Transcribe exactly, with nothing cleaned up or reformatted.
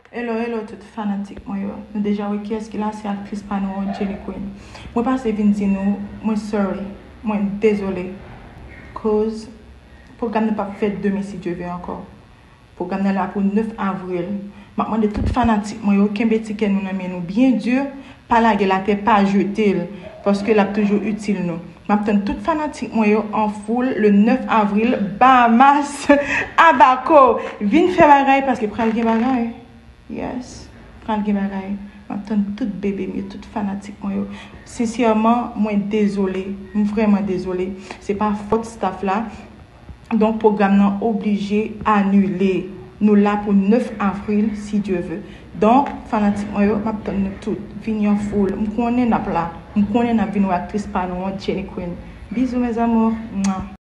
Hello, hello tout fanatik mwen yo. Nou deja wè kiyès ki la, se aktris pa nou an, Jenny Queen. Mwen pase vin di nou, mwen sorry, mwen dezole. Koz pwogram nan p ap fèt demen si Dye ve ankò. Pwogram nan la pou nèf avril. M ap mande tout fanatik mwen yo, kenbe tikè nou nan men nou byen di, pa lage l atè, pa jete l, paske l ap toujou itil nou. M ap tann tout fanatik mwen yo an foul le nèf avril, Bahamas, Abaco. Vin fè bagay paske pral gen bagay. Yes, pral gen bagay. M ap tann tout bebe m yo, tout fanatik mwen yo. Sensèman, mwen dezole. M vrèman dezole. Se pa fòt staff la. Donk, pwogram nan oblije anile. Nou la pou nèf avril, si Dye ve. Donk, fanatik mwen yo, m ap tann nou tout. Vini an foul. M konnen n ap la. M konnen n ap vin wè aktris pa nou an, Jenny Queen. Bizou, mes amours. Mwa.